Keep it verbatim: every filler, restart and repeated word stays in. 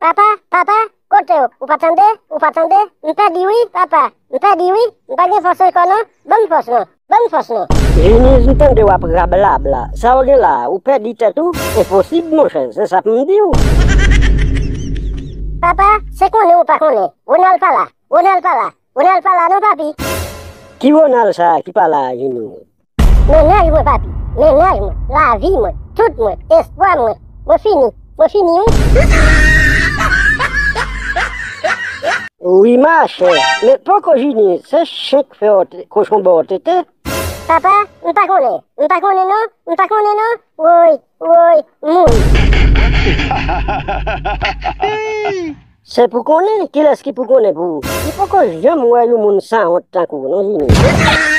Papa, papa, kote w? Ou pa tande? Ou pa tande? M pèdi wi, papa. M pèdi wi. M pa gen fòs ankò non. Ban m fòs non. Ban m fòs non. Jini, m tande w ap rablabla. Sa w gen la a? Ou pèdi tèt ou? Enposib, monchè. Se sa pou m di w. Papa, se konnen ou pa konnen. Ronald pa la. Ronald pa la. Ronald pa la non, papi. Ki Ronald sa a ki pa la a, Jini? Mennaj mwen, papi. Mennaj mwen. Lavi mwen. Tout mwen. Espwa mwen. Mwen fini. Mwen fini, wi. Wi, machè. Men poko Jini, se chen k fè w te-, kochon ba w tete. Papa, m pa konnen. M pa konnen non. M pa konnen non. Woy, woy, moun. Se pou konnen? Kilès ki pou konnen pou ou? Li poko janm wè yon moun sanwont tankou w non, Jini.